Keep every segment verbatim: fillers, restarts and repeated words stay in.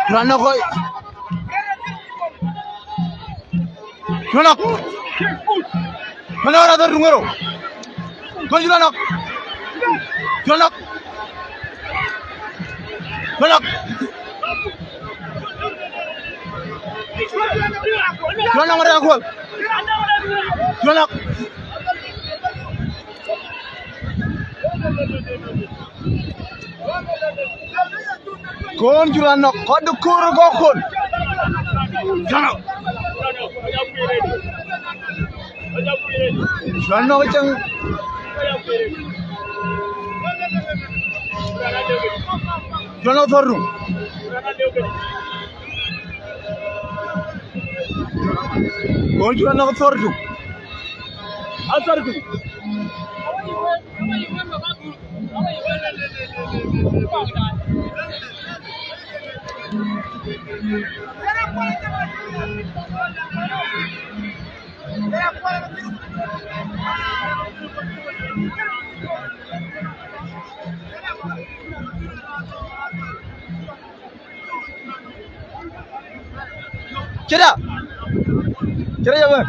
Curan nɔ̈k kɔc. Curan nɔ̈k. Curan nɔ̈k raan dhär tuŋ ero. Kɔc curan nɔ̈k. Curan nɔ̈k. Curan nɔ̈k. Curan nɔ̈k raan kuɔl. Curan nɔ̈k. Kon curan nɔ̈k, kɔc de koor kɔ̈k kon. Curan nɔ̈k. Curan nɔ̈k cäŋ. Curan nɔ̈k thɔ̈r tuŋ. Kon curan nɔ̈k thɔ̈r tuŋ. Athɔ̈r tuŋ. Cïda. Cïda ya bɛ̈n.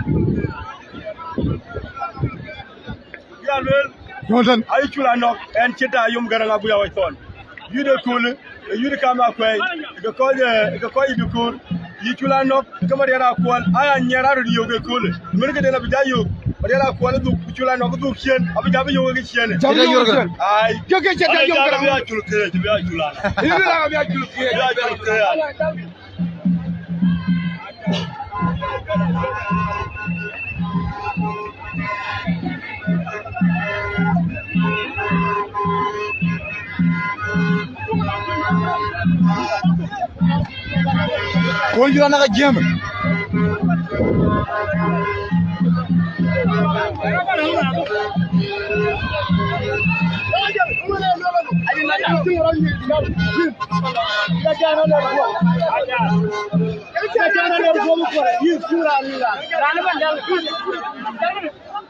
Ya luel. Jonathan. Ayï cul anɔ̈k, ɛn cï ta yom Gäräŋ abï ya wac thɔn. Yï de köölë, yï de kam akuɛɛi, ke kɔc, eh, ke kɔc yï de köör. Yï cul anɔ̈k, ke Mariɛl Akuɔl, aya nyiɛɛr aröt yök ë köölë. Mën këden abï ja yök, Mariɛl Akuɔl dhuk, cul anɔ̈k dhuk ciëën, abï ja bï yök ke ciëën. Ja bï yök ke ciëën. Ai. Jɔ ke ciëën, ja yök Gäräŋ. Abï ya cul këëc, abï ya cul anɔ̈k. Yï de la abï ya cul këëc. Abï ya cul këëc. Kon jura na ka jiëmë.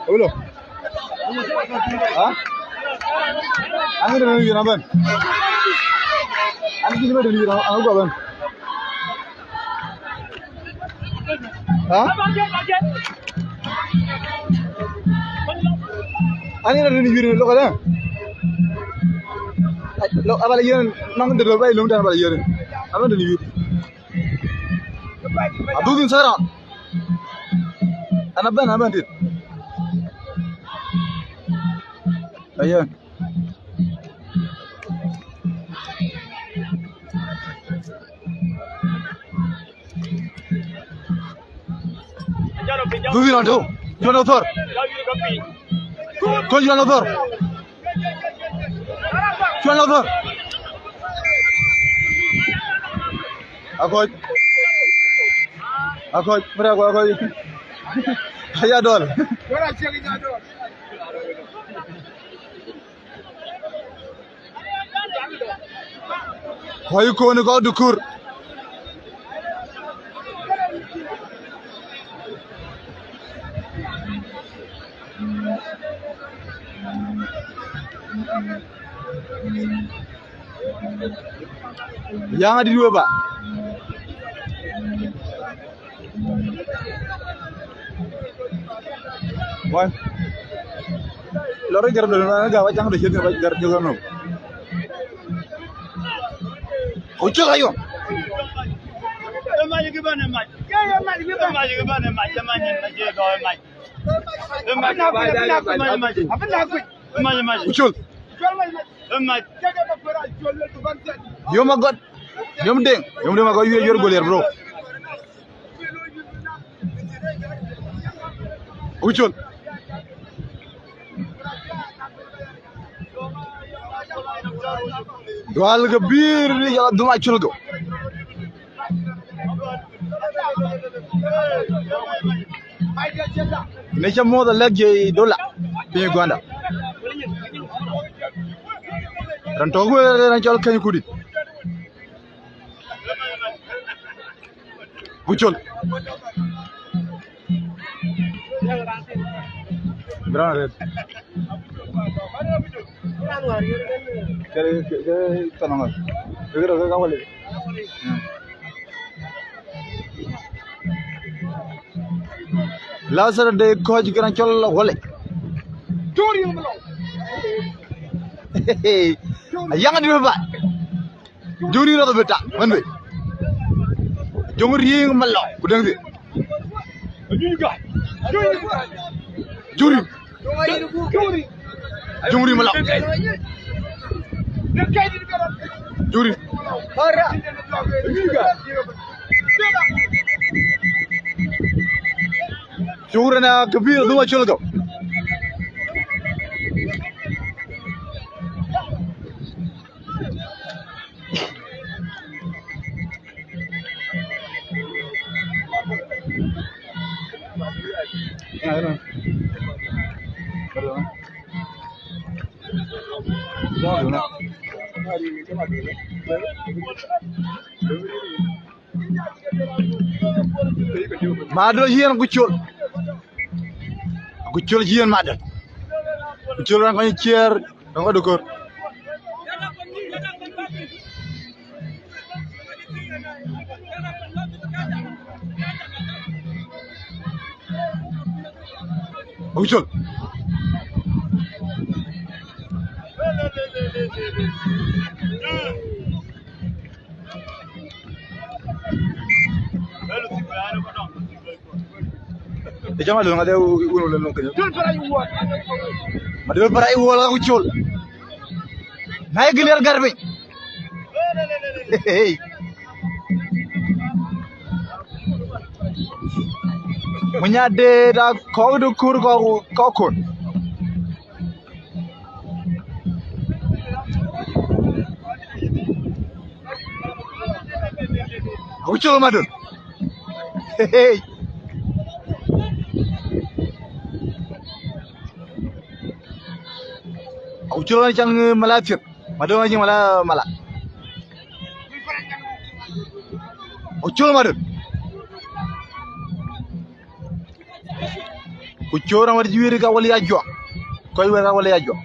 Ulo. Ha? Angin da yïn abɛ̈n. Angin da yïn abɛ̈n. Ha? Angin da yïn lo kala. Lo abala yïn nang de lo bai lo dan abala yïn. Abɛ̈n da yïn. Aduk in sera. Ana bɛ̈n, ana bɛ̈n tit. Ayen. Duk in atɔ̈. Cuan athɔ̈r. Kony cuan athɔ̈r. Cuan athɔ̈r. Akɔc. Akɔc. Mira akɔc, akɔc. Aya dɔl. Kɔc kɔn kɔc dukur. Yaŋ adït we ba. Wai. Lɔr gɛr dɔn na ga wa caŋ de chet ba gɛr jogo no. O cok ayo. Ë mac kï bɛ̈n ë mac. Ë mac kï bɛ̈n ë mac, ë mac ë mac ë dɔ̈ ë mac. Ë mac. Ë mac ë mac. Ku col. Ë mac. Yom agɔt. Yom deŋ. Yom deŋ agɔt yuëc yuëc golier, bro. Ku col. Dual ke bir ya duma chulgo. Ne cha moda lek je dola. Pi Uganda. Ran to gwe ran chol Keny Kudi. Buchol. Brown red. Ke, ke, ke, tɔnɔ ŋa? Ke, ke, ke, ka wale. Lazarus de kɔc kena cɔl wale. Ayaŋ di ba. Juri rɔt bita, man be. Jong riŋ malo, ku deng de. Juri. Juri malo. Juri. Juri na kabir duma chulgo. Madol yen ku col. Ku col yen madol. Ku col ran ko cier, ran ko dukor. Ku col. Ë jama döŋ ade wun wun lon kenya. Madol para iwol ka ku col. Na ye gilier garbi. Hey. Munya de da kok du kur kok kok kun. Aku col madun. Hey. Aku col ni chang mala thiet. Madun ni mala mala. Aku col madun. Ku cor amat juëri ka wal ya juak. Kɔc wɛ̈t ka wal ya juak.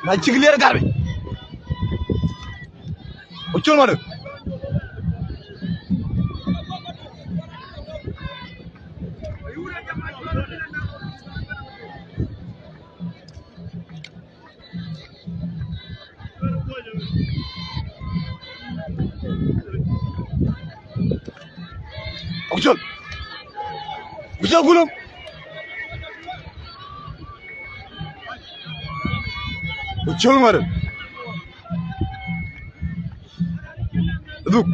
Na cïk lier garbi. Ku col madun. Aku col. Aku col kulum. Aku col ŋɔr. Duk.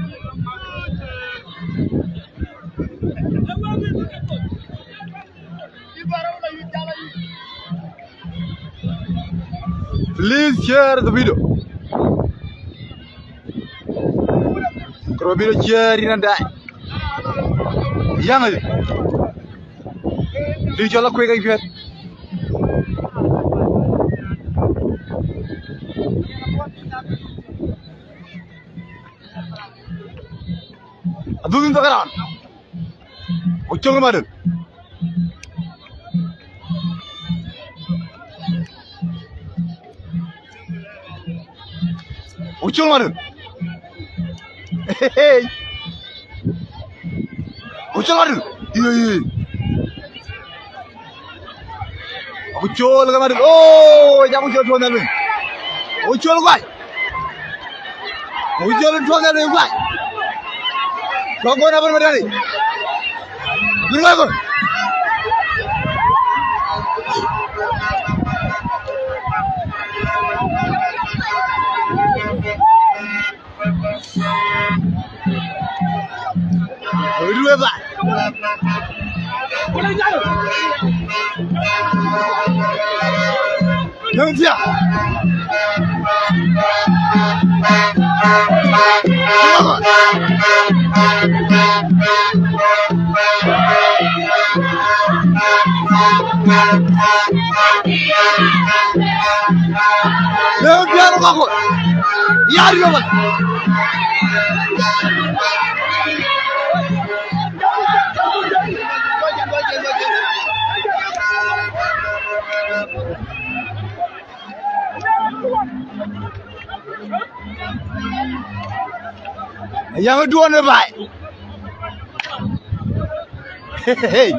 Please share the video. Kuro video share in and die. Yang. Di jɔl akuec ka piɛth. Adhuk in thok raan. Ku col madun. Ku col madun. Hey. Ku col madun. Yee, yee. Aku col ka madun. Oh, ja ku col tuɔn alwin. Aku col guai. Aku col tuɔn alwin guai. Kɔk gon abun madani. Dun guai gon. Rueba. Nang dia. Nang dia, nang aku. Ya, dia, Bang. Yam duɔ̈n ë baai. Hey.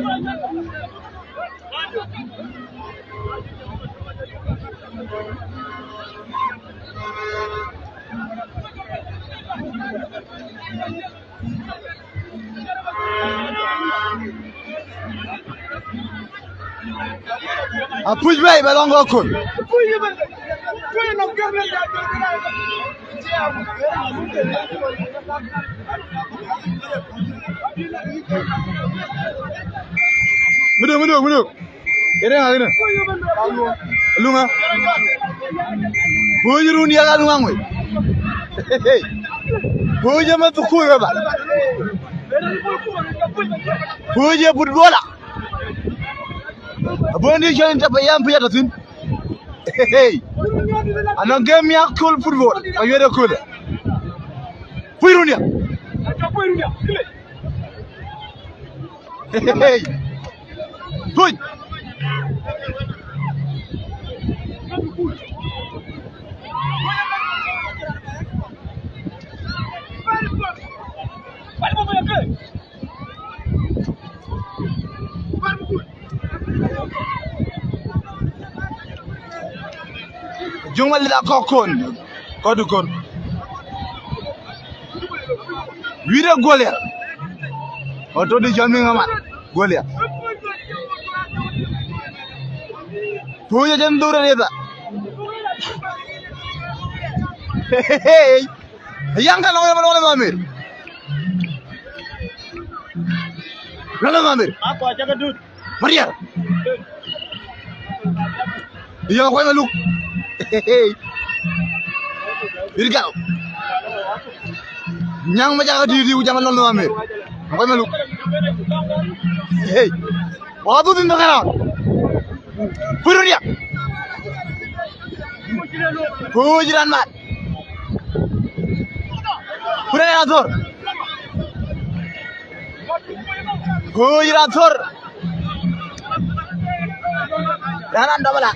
Apuc bɛ̈i bɛ lɔŋ kɔ̈k köl. Mëdök, mëdök, mëdök. Ënë ŋa kënë? Luŋa. Puɔ̈c run diäk aluŋa ŋuëc. Puɔ̈c ë meth kuur ë ba. Puɔ̈c ë footballer. Abɔ̈ në cɔl Inter Payam piɛth atɔ̈ thïn. Anɔŋ game ya köl football, ka wiɛt ë köl. Puɔ̈c run diäk. Puɔ̈c. Juŋ Malith akɔ̈k kɔ̈n, kɔ̈du kɔ̈n. Wïïr ë Goliath. Ɣɔn tɔ̈ dï cɔl miŋ amat. Goliath. Puɔ̈c ë jɛn dhor ë riɛtha. Hey, hey, hey. Yäŋ ka lɔŋ ë lɔŋ ë Mamir. Lɔŋ ë Mamir. Mariar. Yo, kuany Maluk. Irgal. Nyang ma jaka di di jama lon ma me. Kuany Maluk. Hey. Wa du din da kana. Puɔ̈c run diäk. Puɔ̈c raan mat. Puɔ̈c raan athör. Puɔ̈c raan athör. Raan an dɔbala.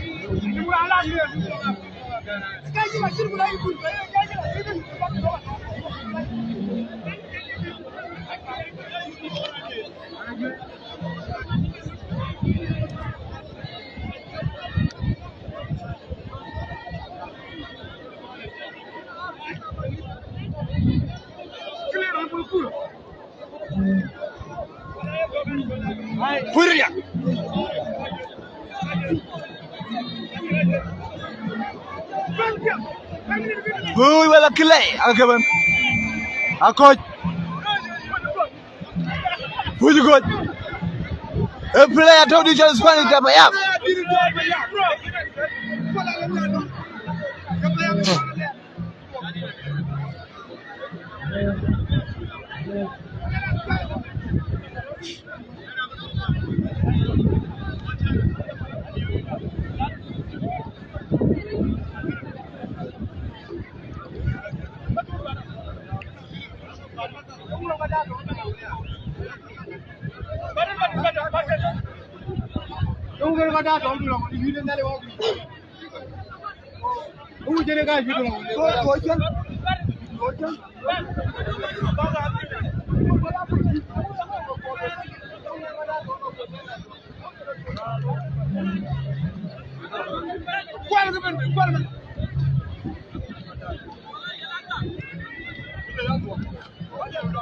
Puɔ̈c run diäk. Puɔ̈c wala kilai, aka ke bɛ̈n. Akɔ̈c. Puɔ̈c kɔ̈c. Ë player tɔ̈ dï cɔl Spanish Inter Payam.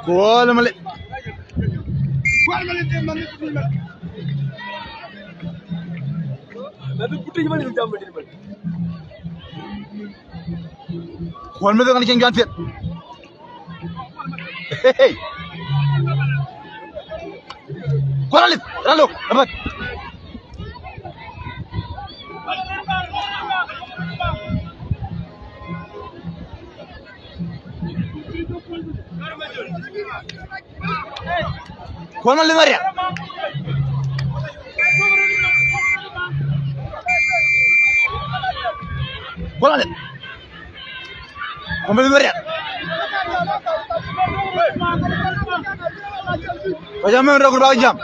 Kuɔl Malith. Kuɔl Malith ŋa cïn juan thiet. Hey. Kuɔl Malith, ralo, abat. Kuɔl Malith Marial. Kuɔl Malith. Kuɔl Malith Marial. Kɔc amën rɔt ku bak jam.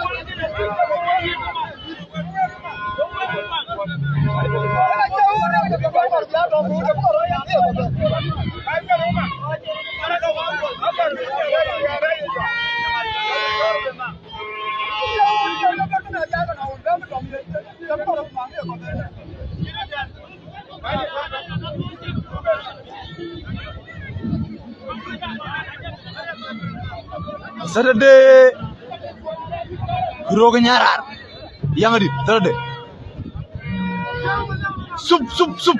Saturday, Rok Nyarar. Yaŋ di Saturday. Sup, sup, sup.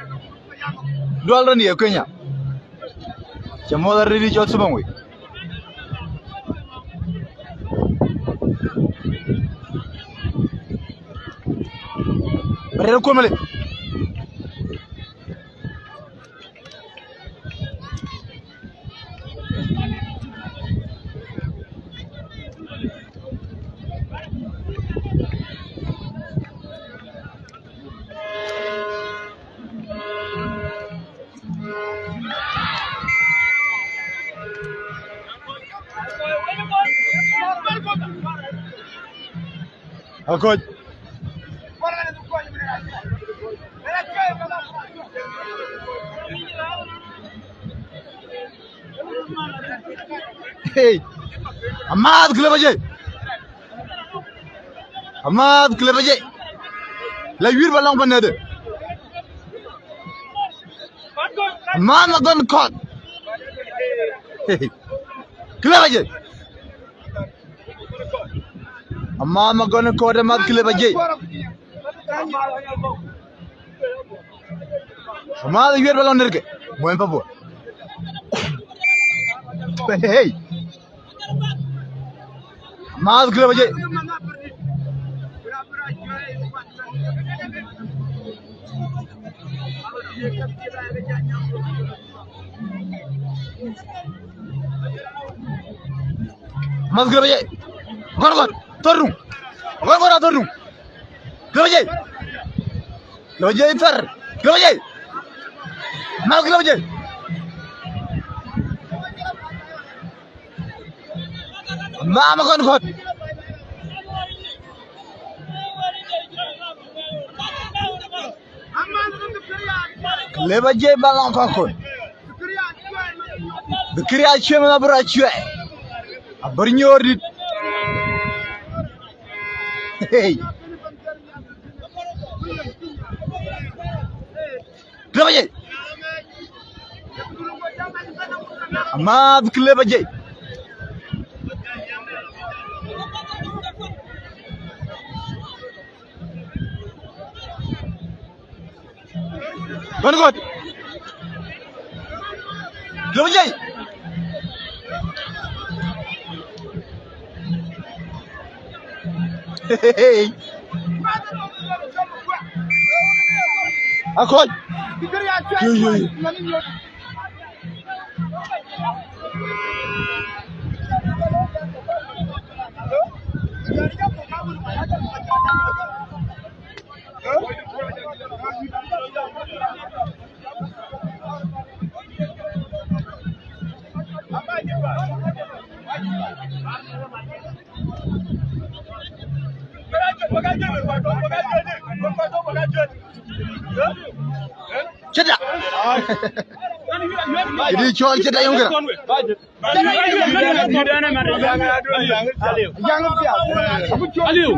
Dual ran ye Kenya. Cä mɔ̈th arëët cɔl Subaŋ wei. Ba rɛ̈ɛ̈r kuɔ̈m alë. Akoc. Hey. Amääth Clever Jay. Amääth Clever Jay. La wiɛ̈r ba lɔŋ panɛ̈de. Amääth Magɔn Kɔt. Hey. Clever Jay. Amääth Magɔn Kɔt, amääth Clever Jay. Amääth wiɛ̈r ba lɔŋ nërke. Muɔny papuɔ. Hey. Amääth Clever Jay. Amääth Clever Jay. Gɔn gɔn. Thɔ̈r nuŋ. Gɔn gɔn a thɔ̈r nuŋ. Clever Jay. Clever Jay thar. Clever Jay. Amääth Clever Jay. Amääth Magɔn Kɔt. Clever Jay ba lɔŋ kɔ̈kɔ̈n. Bï këriac cuëëŋ abï rɔt cuɛ̈ɛ̈. Abï nyöör dït. Hey. Clever Jay. Amääth Clever Jay. Gɔn gɔt. Clever Jay. Hey. Akoc. Yo, yo, yo. Cïda. Këdï cɔl cïda yöŋ këdë. Aliu. Aliu.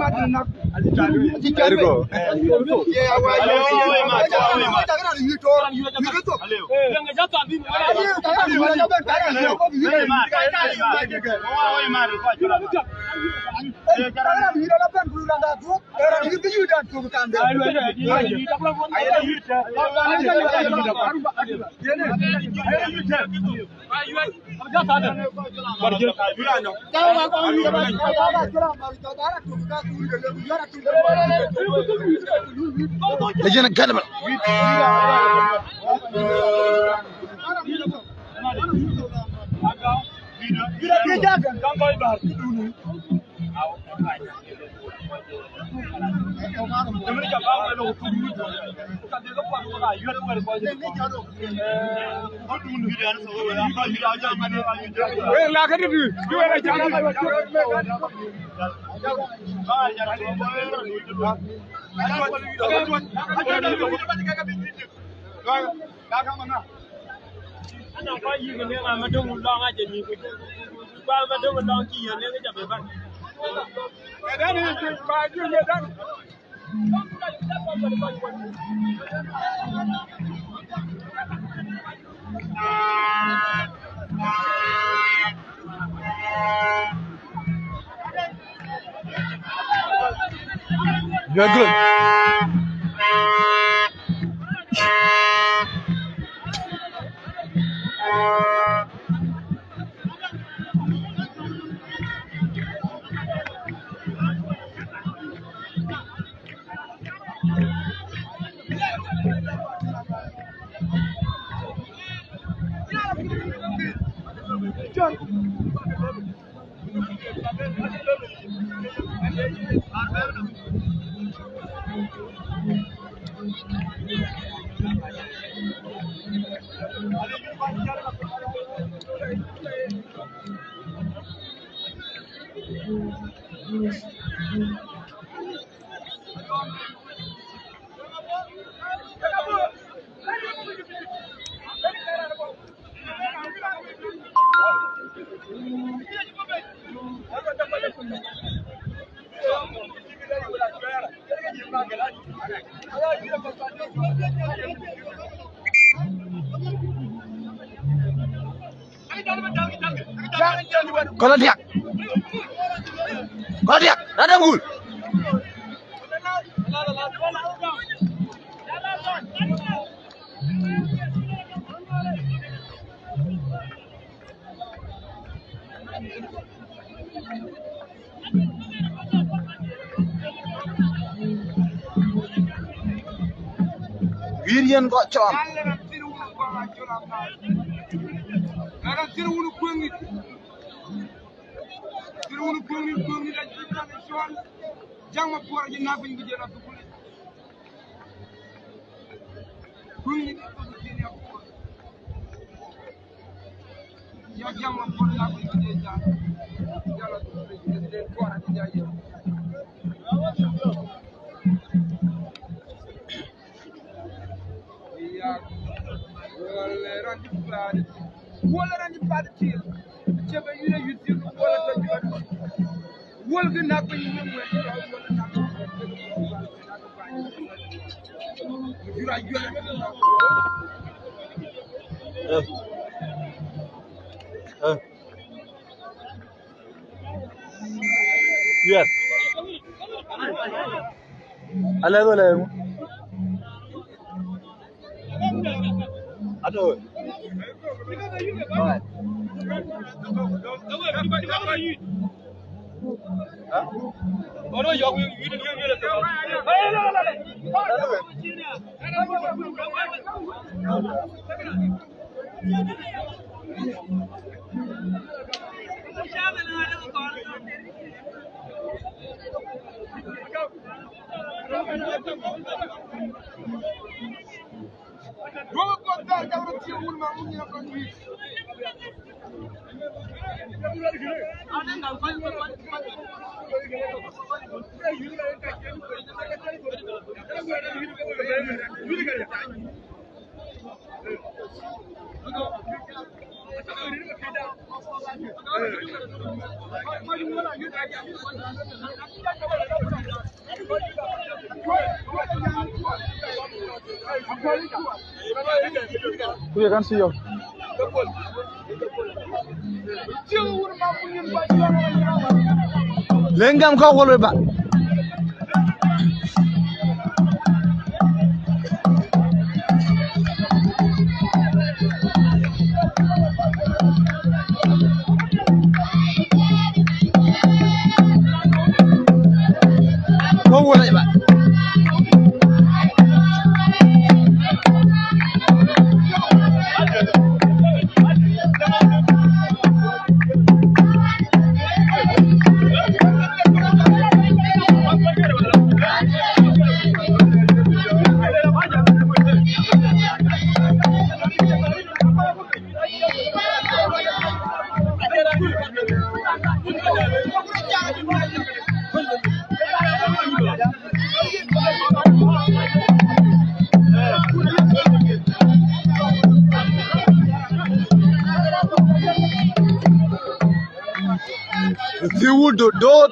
Ejin gɛ̈t bä. You're good. Kɔn diäk. Kɔn diäk. Na dem gul. Wïïr yen kɔc cɔl. Eh. Eh. Yes. Alɛ dhol ɛ. Ato. Alright. Kuye kan siyo. Lengam ka wol ba. Thiu dodot.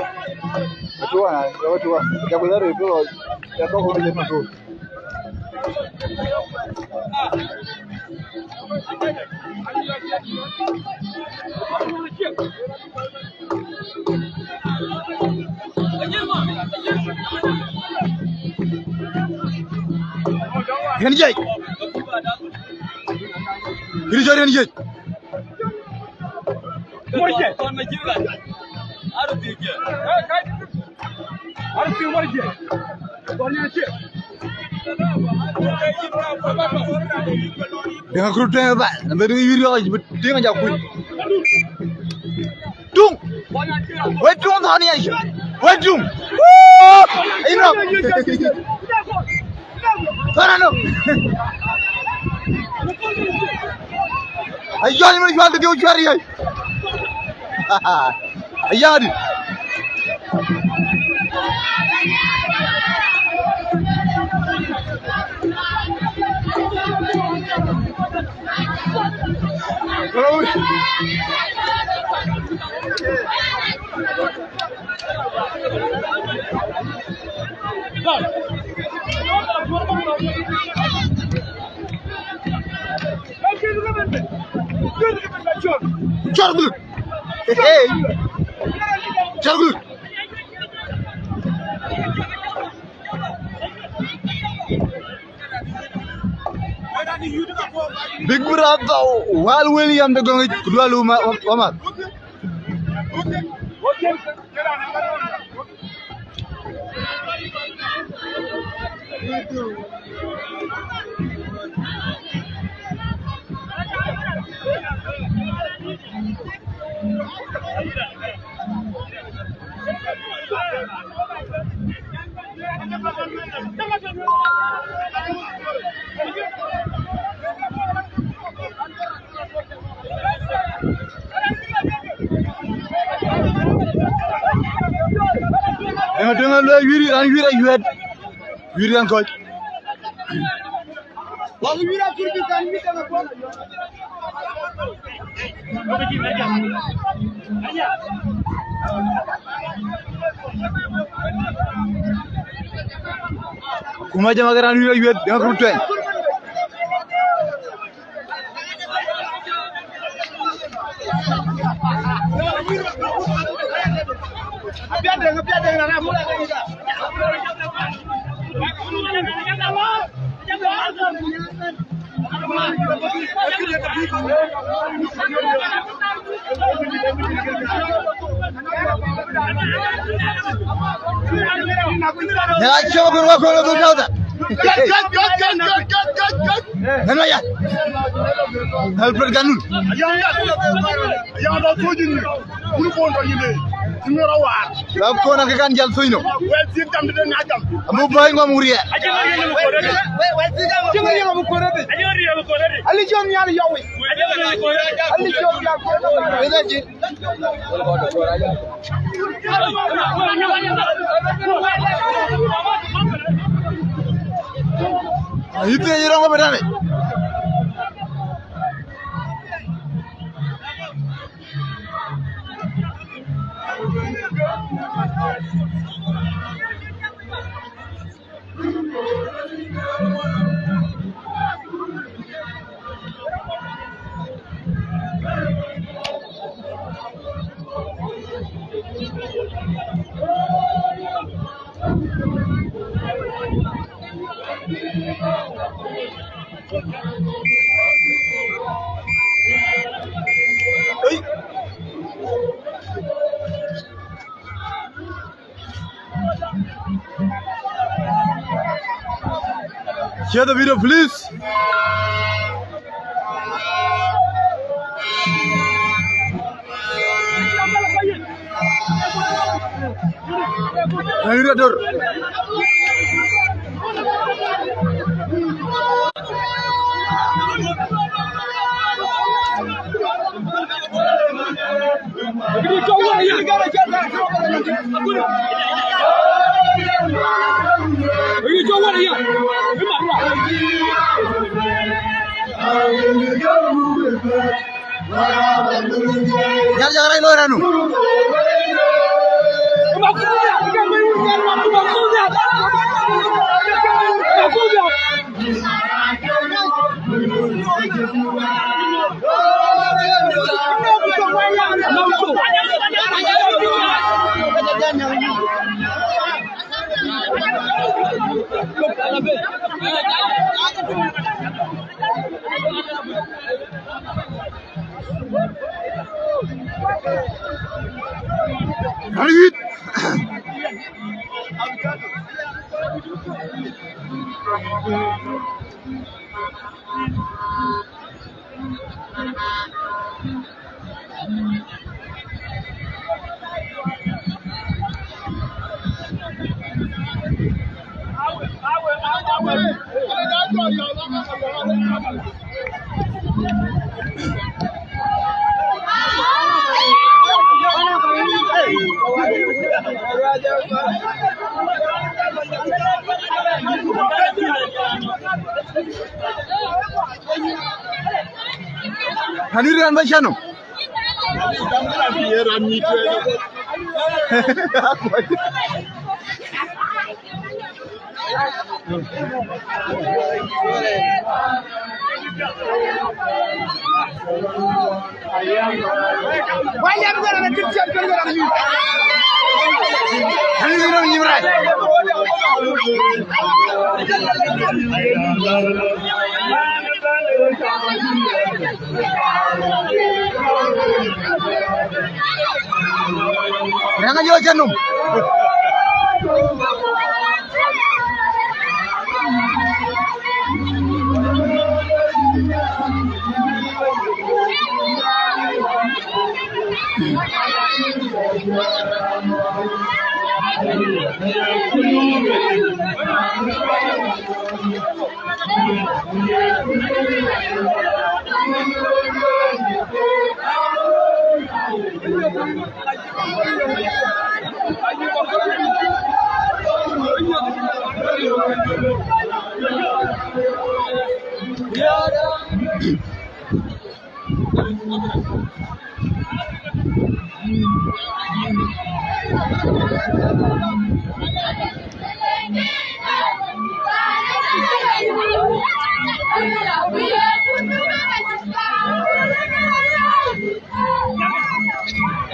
Atuan, atuan. Jaku dari tu lo. Jaku ko je tu. Yen jai. Yen jai, yen jai. Deŋ akuru tueŋ ba, na bɛ deŋ yïr yɔɔc, deŋ aja kuc. Tuŋ. Wek tuŋ thɔn yɛn. Wek tuŋ. Woo! Ayi nɔk. Thɔn anɔk. Ayɔn min cual de diu cuar yɛn. Ayadi. Cɔl gulut. Hey. Cɔl gulut. Big brother, Wal William de Gɔŋic, ku Dual Uma, Uma. Deŋ, deŋ, lo wiri, an wiri, ayuet. Wiri, an kɔc. Kuma jama ke raan wïïr ayueth, deŋ akuru tuɛny. Ya, coba berubah kalau tu kau tak? Nana ya. Alfred Ganun. Ya, ya, ya, ya. Wun kɔn tɔ yïn ë, yïn ŋɔ̈r awar. Lap kɔn akë kan jäl thöny nɔm. Wɛ̈t thiëk jam tëde ŋa jam. Amu bäny ŋɔm wuriɛɛr. Ali jɔn nhial yɔwi. Ali jɔn nhial. Yï thiëc rɔŋ abï tënë. Share the video, please. Ayo, adur. Nyar jaŋ rɛc loi ranu. Raan wït. Hani ran ba shano. Ranga jo chanum.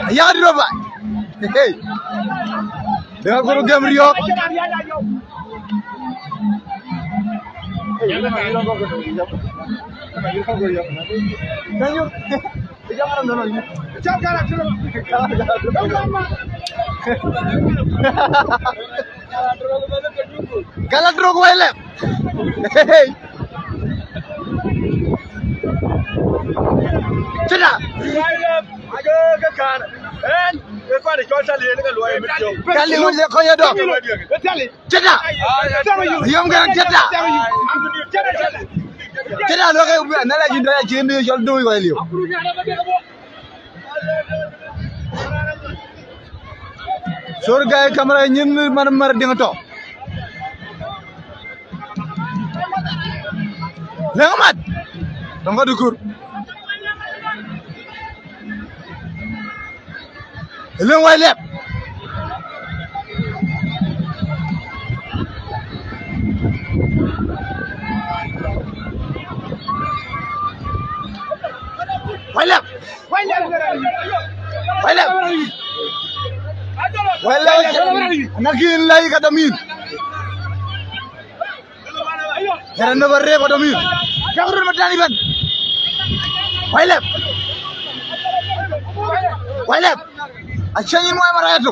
Yak dït rɔt ba. Hey. Dëŋ akuru gɛm riɔ̈ɔ̈k. Gala drok wai lɛp. Hey. Cïda. Kali wule kɔc yadɔ. Cïda. Yom gɛrɛ cïda. Cïda lo ke na la jinda ya jindi jol du wai liu. Sorry guys, camera nyin mar mar ding to. Leng mat. Tongo dukur. Leng wai lep. Wai lep. Wai lɛp. Wai lɛp. Nakin lai ka damin. Era na ba rep ka damin. Ka run ma tani ban. Wai lɛp. Wai lɛp. A change in wai mara to.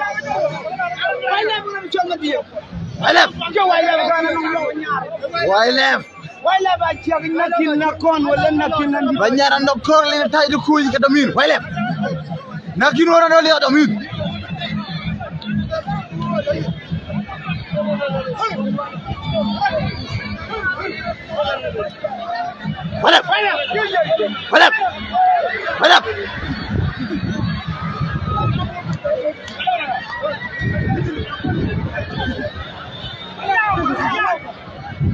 Wai lɛp. Wai lɛp. Wai lɛp. Wala ba ciɛk nakin na kɔn wala nakin na. Ba nyara ndɔk kɔn le tai du kuc ka damin. Wai lɛp. Nakin wala no le damin. Wai lɛp. Wai lɛp. Wai lɛp.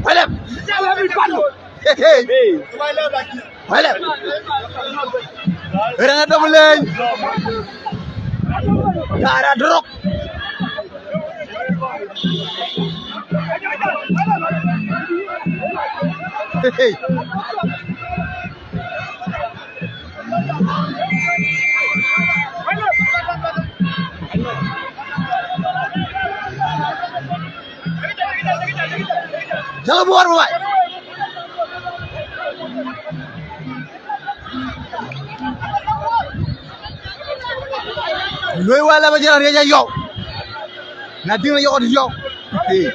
Wai lɛp. Hey, hey. Wai lɛp. Rɛn adɔm leny. Tara drok. Hey, hey. Jalo buar buai. Lui wala ba jara reja yo. Na dina yo yo. Hey.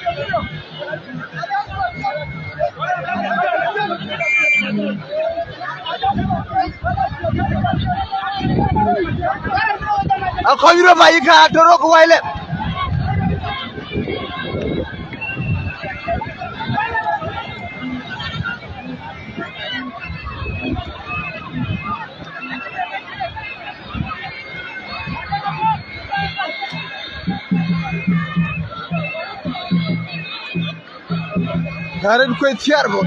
Akɔc röt ba yï ka tɔ̈ rɔt ku wai lɛp. Karen kue thiar bo.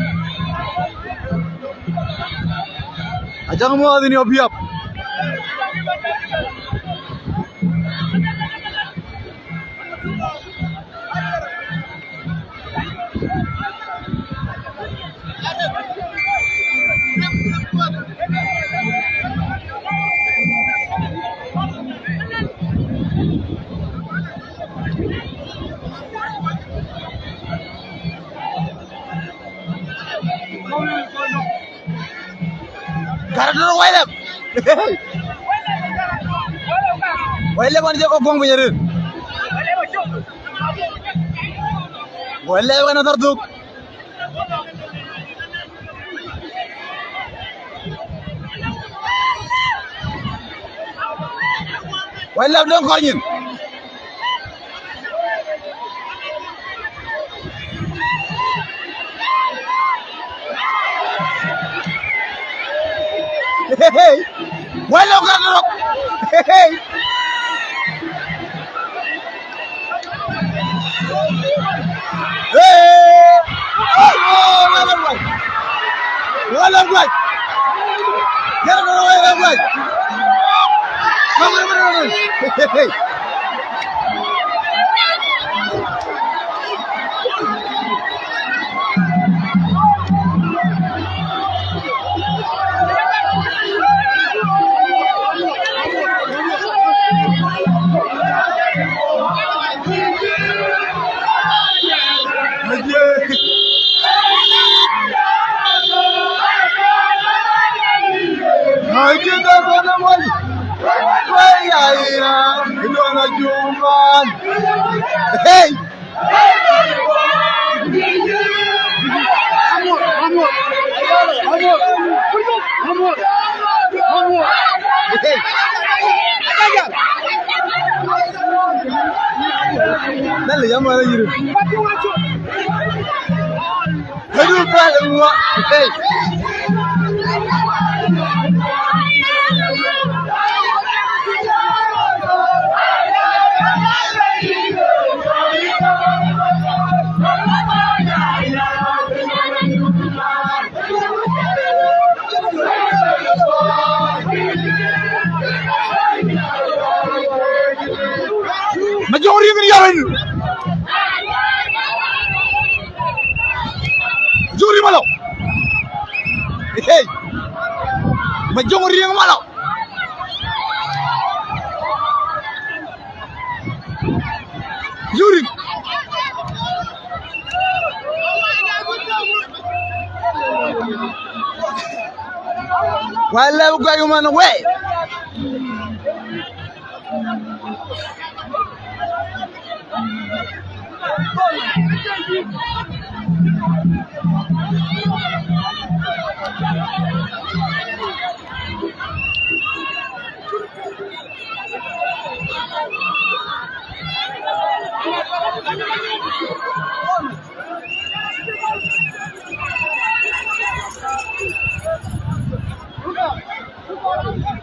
Ajang mo adhin yo biap. Kara dɔ̈ɔ̈r wai lɛp. Wai lɛp an jɛ kɔ guɔŋ piny arëët. Wai lɛp kan athar dhuk. Wai lɛp dɔŋ kɔr nyin. Hey, hey. Wai lɛp kan rɔk. Hey, hey. Hey! Oh, oh, wala guai. Wala guai. Yala, wala guai. Hey, hey. Hey! Hey! Dale, ya mara yürü. Hadi ufanye mwa. Hey. Majong riŋ ni yawen. Juri malo. Hey. Majong riŋ malo. Juri. Wala gwa yuman we.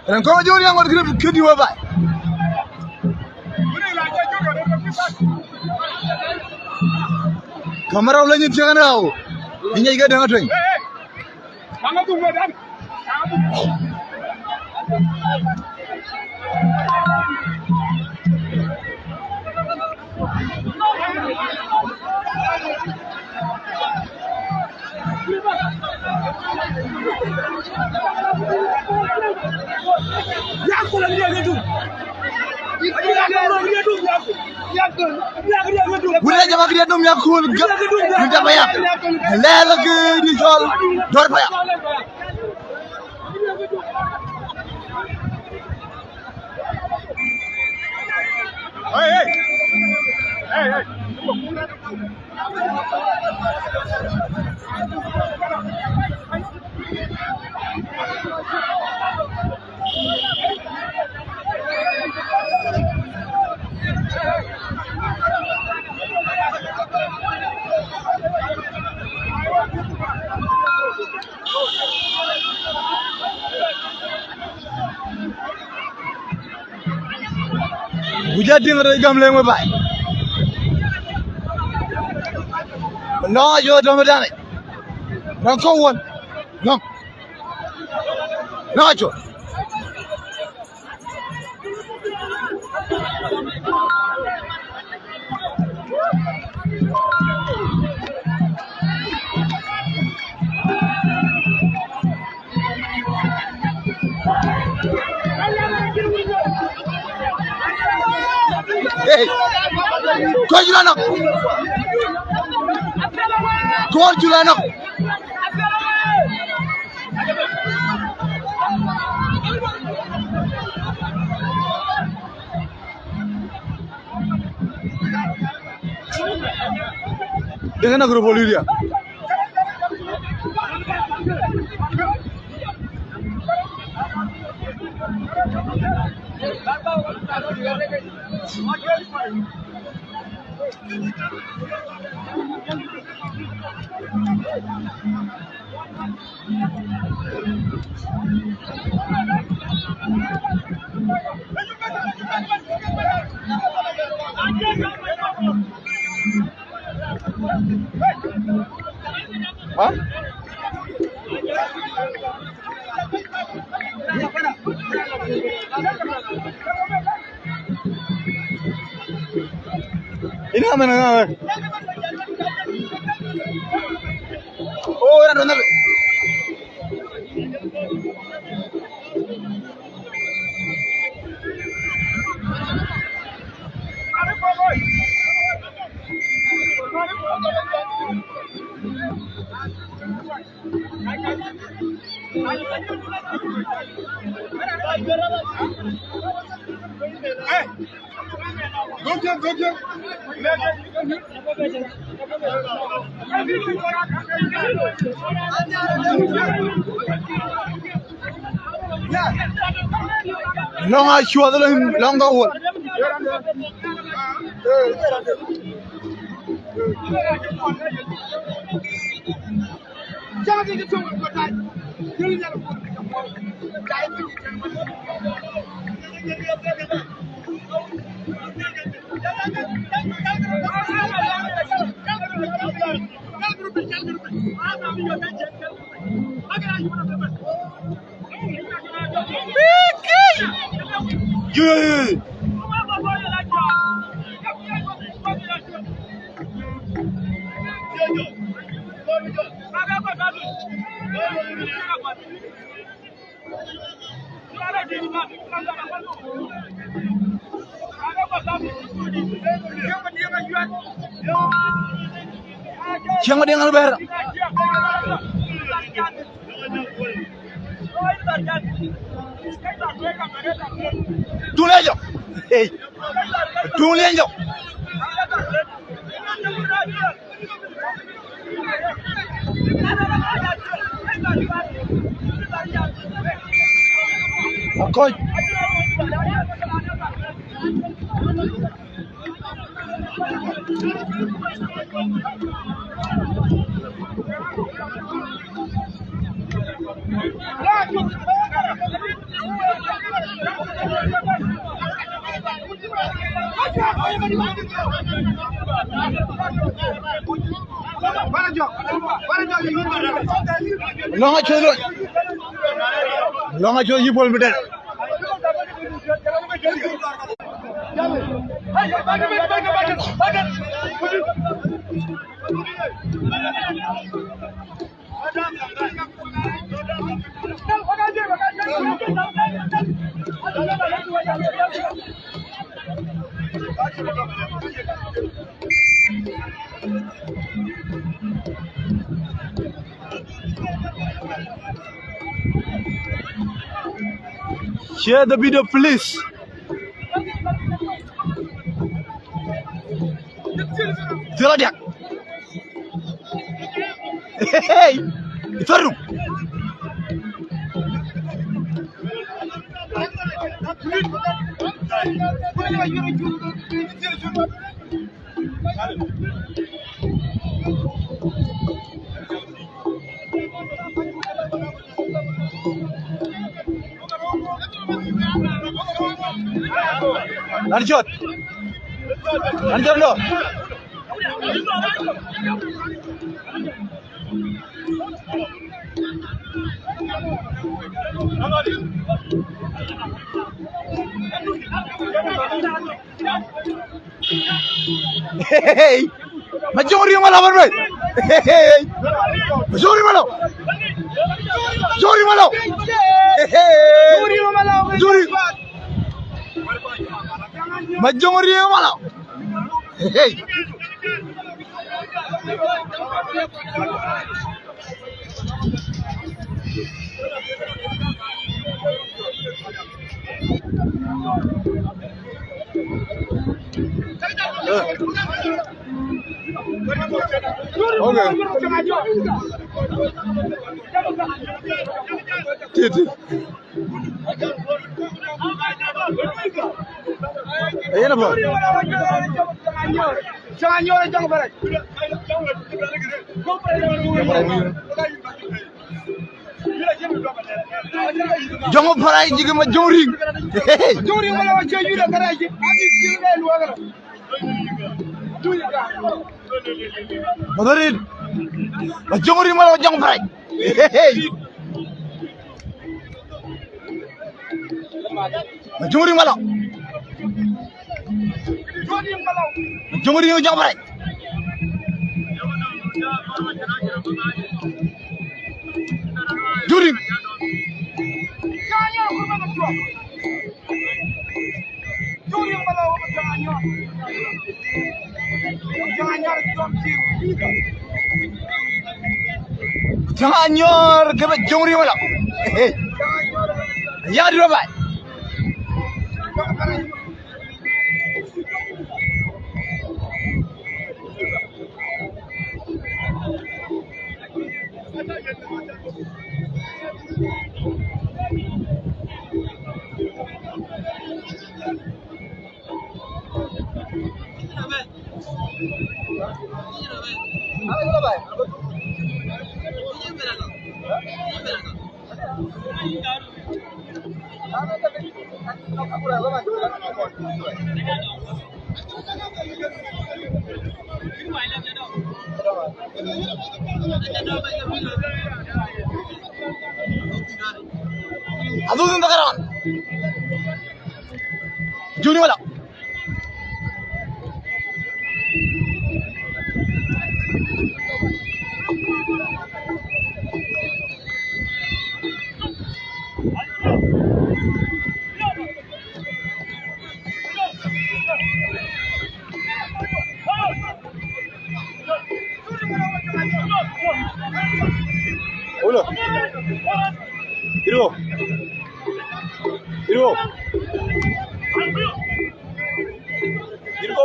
Ren kɔc jɔ riɛŋ ŋɔt kë dï wä baai. Kamera wala nyin tiɛŋ rau. Inyai ke däŋ atueny. Wulë jama kë dum ya kul gë. Wulë jama ya. Lɛ̈ɛ̈r lɔ kë dï cɔl. Dɔ̈r paya. Ku jɔ diŋ rɔt gäm leŋ we baai. Lɔ̈ŋ acuɔ dɔm ë danic. Lɔ̈ŋ kɔ̈u won. Lɔ̈ŋ. Lɔ̈ŋ acuɔ. Hey, kɔc la nɔk. Kɔc la nɔk. Dengan nak rupa liria. Ini aman nga. Oh, era dona. Lɔ̈ŋ acuɔth, lɔ̈ŋ, lɔ̈ŋ ka wol. Ciɛŋ Madiŋ Albert. Tuŋ Liɛnyjɔk. Hey. Tuŋ Liɛnyjɔk. Akɔc. Lɔ̈ŋ acï lony. Lɔ̈ŋ acï yï Bol Medel. Share the video, please. Thil adiäk. Hey, ithɔ̈r rum. Lan cɔt. Lan cɔt lɔ. Hey, hey, hey. Majöŋ Riŋ Malɔu bɛ̈n bei. Hey, hey, hey. Majöŋ Riŋ Malɔu. Majöŋ Riŋ Malɔu. Hey, hey. Majöŋ Riŋ. Majöŋ Riŋ Malɔu. Hey, hey. Okay. Titi. Ayen abɔ̈. Jɔŋ Pɛ̈räc jikë Majöŋ Riŋ. Majöŋ Riŋ Malɔu acie yï de kärɛc. Majöŋ Riŋ Malɔu, Jɔŋ Pɛ̈räc. Majöŋ Riŋ Malɔu. Majöŋ Riŋ Jɔŋ Pɛ̈räc. Juri. Cäŋ anyɔɔr ke Majöŋ Riŋ Malɔu. Hey. Yadït baba. Adhudh in dhakaran. Juni wala. Ulo. Irgo. Irgo. Irgo.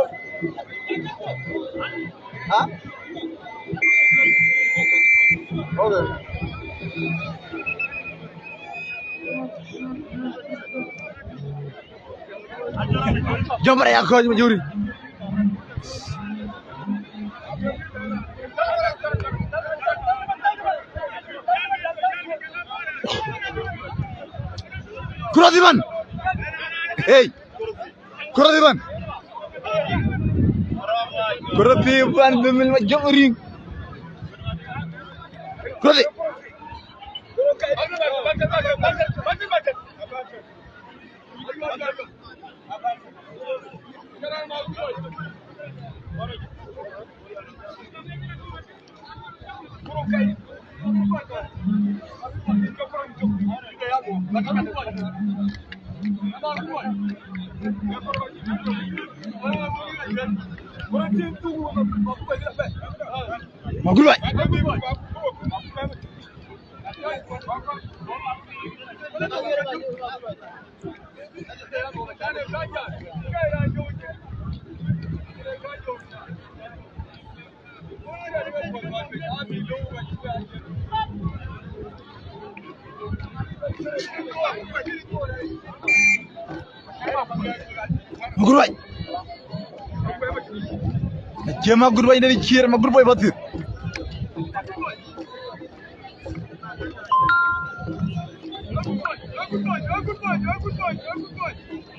Ha? Okay. Jɔmba ya kɔc mi juri. Cross iban. Hey. Cross iban. Cross iban, bimil ma jɔm ring. Cross. Maguruai. Maguruai. Acie Maguruai, ne cier Maguruai bathir.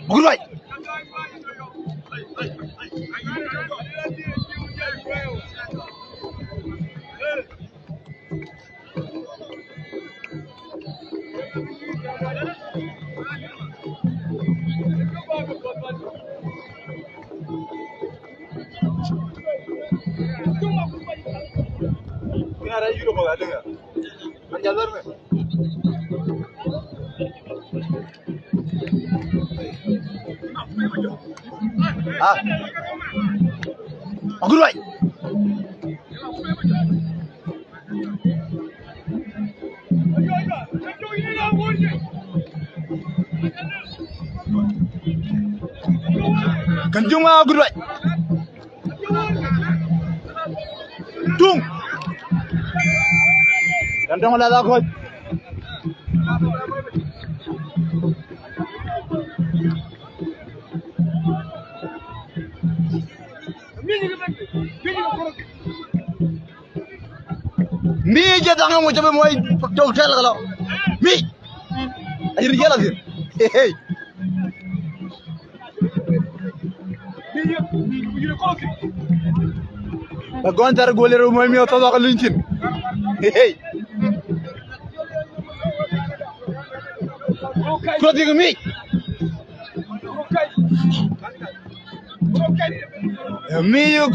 Maguruai. Ah. Maguruai. Kan juma Maguruai. Tung. Kan dong la la kɔc. Mi je dang mo jabe mo tok tel galo. Mi. Ay rijal azir. Hey, hey. Ba gon tar gole ro mo mi to ba luntin. Hey, hey. Ko dig mi. Mi yuk.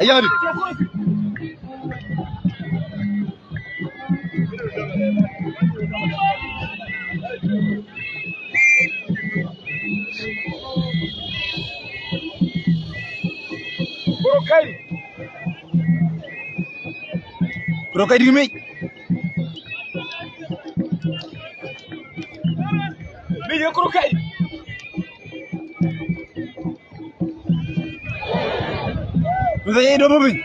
Ayari. Bro, kai. Bro, kai di mi. Mic ye kuru kɛc. Mïth aye dɔm piny.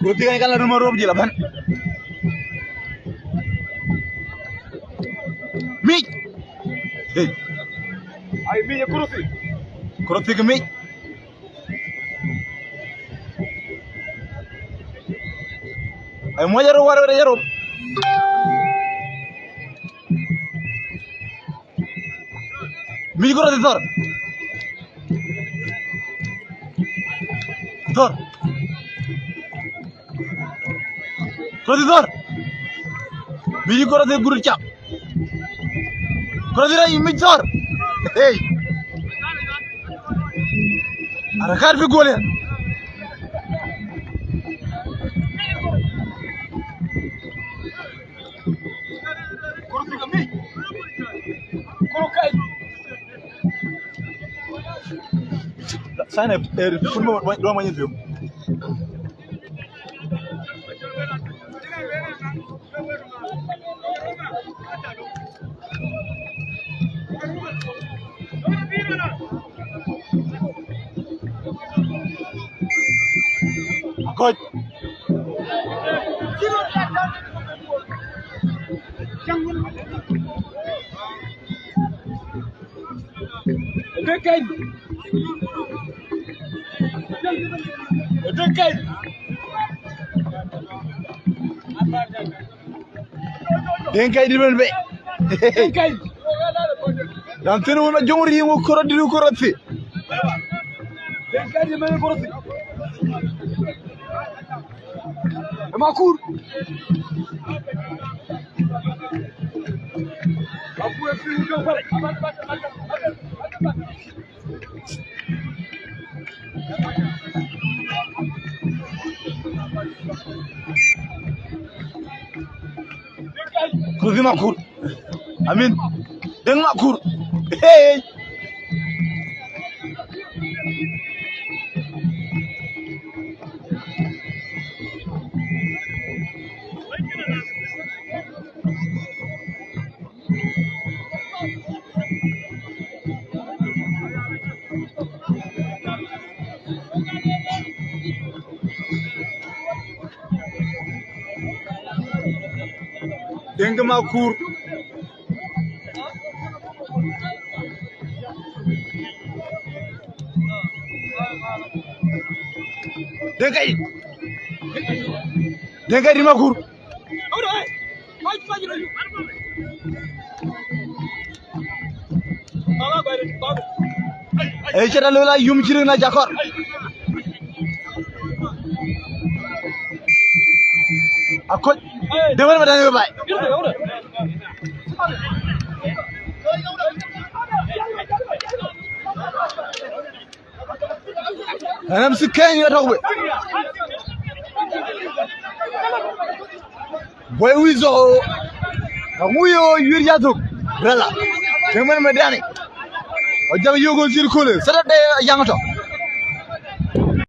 Roti kan kan la rumah rob jila ban. Mic. Hey. Ai, mic ye kuru thii. Kuru thii ke mic. Ai, muɔc arou, war, war, arou. Mic kuru thii thɔ̈r. Thɔ̈r. Kuru thii thɔ̈r. Mic kuru thii gurit cap. Kuru thii rɛc mic thɔ̈r. Hey. Arakat fi gol ya. Kuru thii ke mic. Kuru kɛc. Sana, eh, football, dua mwenye ndio. Akɔc. Ëtëk kɛc. Ëtëk kɛc. Deŋ kɛc dït bɛ̈n bei. Deŋ kɛc. Ram thïn wun ajöŋ riŋ wun kɔrɔ dït wun kɔrɔ thïn. Deŋ kɛc dït bɛ̈n kɔrɔ thïn. Ë Makur. Makur ë thïn wun döŋ pälë. Kuru thii Makur. Amin. Deŋ Makur. Hey. Deŋ Makur. Deŋ kɛc. Deŋ kɛc dït Makur. Ë cït aloola yum cït na jakɔr. Akɔc. Deŋ wën ba dɛ̈n wë baai. Ɣɛn M C Keny ɣa tɔ̈u wei. Bɔ̈ Wizo. Aŋu yo yuir yathuk. Rela. Deŋ mën medani. Ojak yogol cït köölë. Saturday ajaŋ tɔ̈.